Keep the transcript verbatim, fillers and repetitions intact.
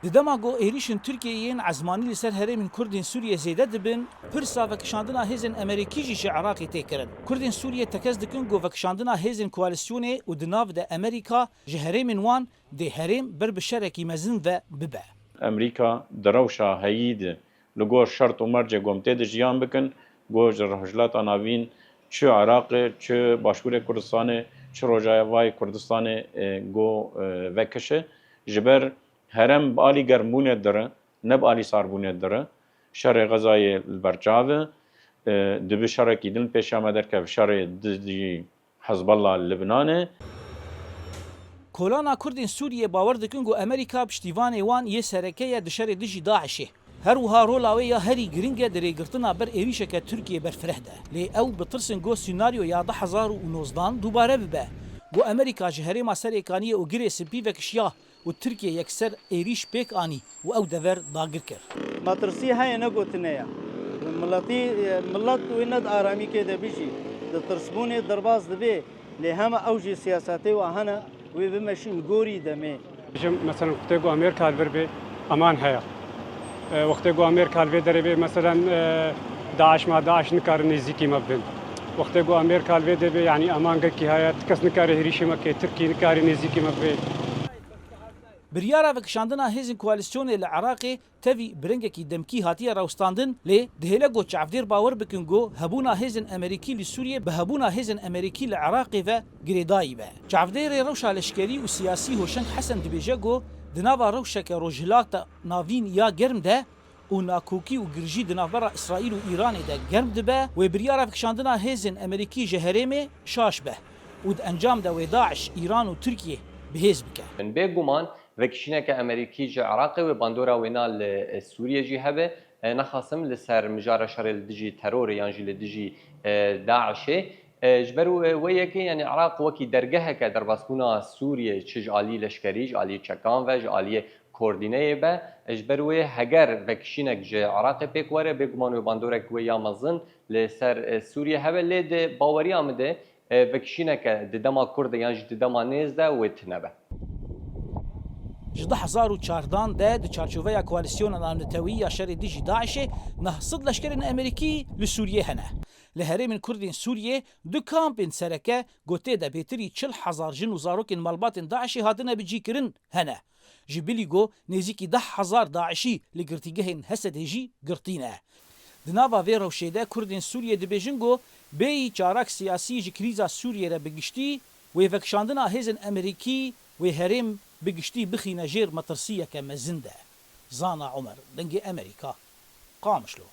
Di dema ku êrîşên Tirkiyeyê yên ezmanî li ser herêmên Kurdên Sûriyê zêde dibin, pirsa vekişandina hêzên Amerîkî jî ji Iraqê tê kirin. Kurdên Sûriyê tekez dikin ku vekişandina hêzên koalîsyonê û di nav de Amerîka ji herêmên wan dê herêm ber bi şerekî mezin ve bibe. Amerîka di rewşa heyî de li gor şert û mercê ku em tê de jiyan bikin, ku ji Rojhilata Navîn çi Iraqê, çi Başûrê Kurdistanê, çi Rojavayê Kurdistanê, e, ku, e, vekişe. Ji ber herêm bi alî germbûnê dire, ne bi alî sarbûnê dire. Şerê Xezayê li ber çav e. E, dibi şerekî din pêşiya me derkeve, şerê dijî Hezbollah li Libnanê. Kolana Kurdên Sûriyê bawer dikin ku Amerîka piştîvanê wan yê sereke ye di şerê dijî DAIŞê. Her wiha rola wê ya herî giring e di rêgirtina ber êrîşeke Tirkiyê berfireh de. Lê ew bi tirs in ku sînaryoya du hezar û nozdan dubare bibe. Ku Amerîka ji herêma Serêkaniyê û Girê Spî vekişiya û Tirkiye yekser êrîş pêk anî û ew dever dagir kir. Metirsî heye, ne gotinê ye. Miletî, milet wê ne di aramîkê de bijî. Di tirsbûnê derbas dibe, lê hema ew jî siyasetê wa hene, wê bimeşîn gorî demê. Bijim, meselen, wextê ku Amerîka li vir bê, eman heye. E, wextê ku Amerîka li vê derê bê, meselen, e, DAIŞ ma DAIŞ nikare nêzîkî me bibin. Wextê ku Amerîka li vê derê bê, yanî eman gelkî heye, ti kes nikare hêrîşê me ke, Tirkî nikare nêzîkî me bibê. Biryara vekişandina hêzên koalîsyonê li Iraqê tevî bi rengekî demkî hatiye rawestandin, lê dihêle ku çavdêr bawer bikin ku hebûna hêzên Amerîkî li Sûriyê bi hebûna hêzên Amerîkî li Iraqê ve girêdayî be. Çavdêrê rewşa leşkerî û siyasî Hoşeng Hesen dibêje ku di nava rewşeke Rojhilata Navîn ya germ de û nakokî û girjî di navbera Îsraîl û Îranê de germ dibe, wê biryara vekişandina hêzên Amerîkî ji herêmê şaş be û di encam de wê DAIŞ, Îran û Tirkiye bi hêz bike. Bêguman vekişîneke Amerîkî ji Iraqê wê bandora wêna li, e, Sûriyê jî hebe, e, nexasim li ser mijara şerê li dijî terorê yan jî li dijî, e, DAIŞê. E, ji ber wê, wê yekê, yanî Iraq wekî dergeheke derbasbûna Sûriyê, çi ji alî leşkerî, ji alî çekan ve, ji aliyê koordîneyê be. E, ji ber wê heger vekişînek ji Iraqê pêk were, bêguman wê bandorek wê ya mezin li ser, e, Sûriyê hebe. Lê di baweriya min de, e, vekişîneke di dema kurt de yan jî di dema nêz de wê tune be. Ji du hezar û çardan de di çarçoveya koalîsyona navneteweyî ya şerê dijî DAIŞê neh sed leşkerên Amerîkî li Sûriyê hene. Li herêmên Kurdên Sûriyê du kampên sereke ku tê de bêtirî çil hezar jin û zarokên malbatên DAIŞê hatine bicîkirin hene. Ji bilî ku nêzîkî deh hezar DAIŞî li girtîgehên Hesedê jî girtî ne. Di nava vê rewşê de Kurdên Sûriyê dibêjin ku bêyî çarak siyasî ji krîza Sûriyê re bi giştî, wê vekişandina hêzên Amerîkî wê herêm bi giştî bixîne jêr metirsiyeke mezin de. Zana Omer, Dengê Amerîka, Qamişlo.